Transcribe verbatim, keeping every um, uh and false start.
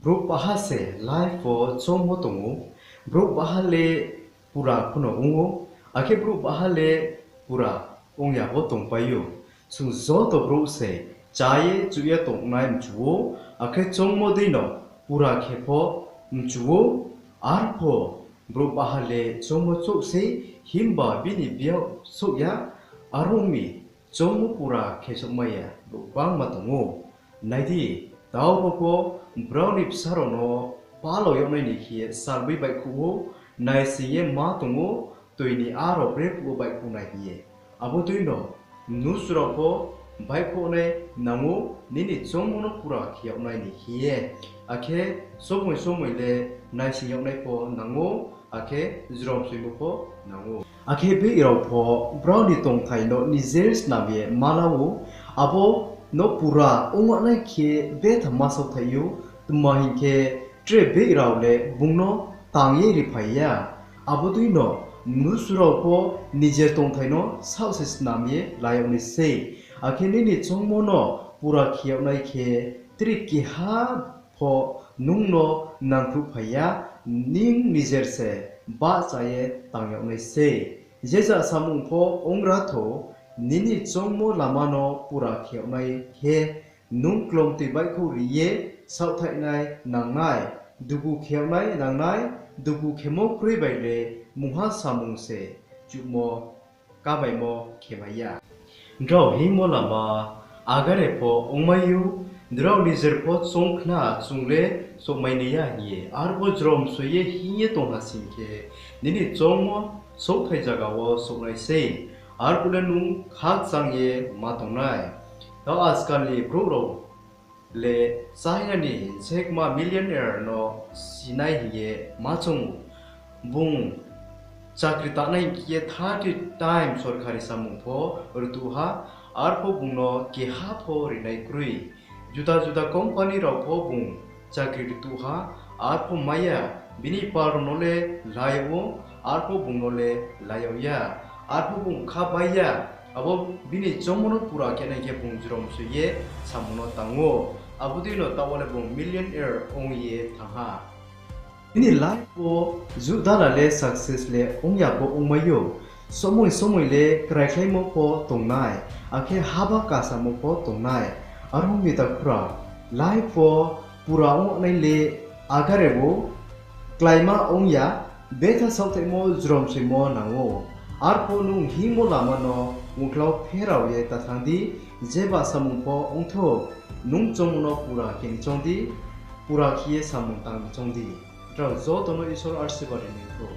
Brouh baha se life wo choungmo tong ou, brouh baha le pura phuno ong ou, akhe brouh baha le pura ong ya pho tongpai ou. Chung joto brouh se chá ye chuh ye tongnai mchu ou, akhe choungmo deino pura khe pho mchu ou. Arpho brouh baha le choungmo chouh sei, himba bini biyag souh ya, are ong mi, choungmo pura khe souhmai ya brouh gbangma tong ou. Nai di, tau rao pho brao ni bsa rao no palao yag nai ni khe ye salboi baihkhouh ou, naising ye ma tong ou, toi ni a rao brephuh wo baihkhouh nai hing ye. Abo deino mnusu rao pho baihkhouh nai nang ou, nini choungmo no pura khe yag nai ni khe ye. Akhe somoi somoi le naising yag nai pho nang ou, akhe jromsoimo pho nang ou. Akhe bihih rao pho brao ni tongthai no nijer snam ye ma la ou, abo no pura ong nai khe betha ma saohthaih ou, tma hing khe, tre bihih rao le bung no tang ye riphai ya. Abo deino mnusu rao pho nijer tongthai no saoh se snam ye la yag nai sei. Akhe nini choungmo no pura khe yag nai khe, tre keha pho nung no nangkhruhphai ya, nini nijer se bahcha ye tang yag nai sei. Je ja samung pho ong ra thou, nini choungmo lama no pura khe yag nai khe, nung klomtoi baihkhouh ri ye saohthaihnai nang nai, dugu khe yag nai nang nai, dugu khemo kroi bai le mungha samung se chuhmo, kámaimo khe mai ya. Drao hingmo lama agare pho ongmai ou, drao nijer pho choung khna chung le souhmai nai ya hing ye, arpho jromsoi ye hing ye tong ha sing khe, nini choungmo souhthai zaga wo souh nai sei, arphuh le nung khakchang ye ma tong nai. Tao ajkal ni brouh rao le China ni Jack Ma millionaire no sinai hing ye ma choung ou. Bung chakri tangnai hing khe ye thirty time sorkari samung pho rtuh ha, arpho bung no keha pho rinai kroi. Juda juda company rao pho bung chakri rtuh ha, arpho mai ya, bini pal rao no le la yag ou, arpho bung no le la yag ya, arpho bung kha bai ya, abo bini choungmo no pura khe nai khe bung jromsoi ye samung no tang ou, abo deino taoh wo le bung millionaire ong ye thanng ha. Nini life wo judala le success le ong ya pho ongmai ou, somoi somoi le kraikhlaimo pho tongnai, akhe haba kasamo pho tongnai. Are ong mi takhu rao, life wo pura ong nai le agare ou, kláima ong ya, betha saohthaihmo jromsoimo nang ou. Arpho nung hingmo lama no mungklau pherao ye ta thanng di, jeba samung pho ong thou, nung choungmo no pura khe ni choung di, pura khe ye samung tang ni choung di. Drao joto no Isor arsiba ri ni thou.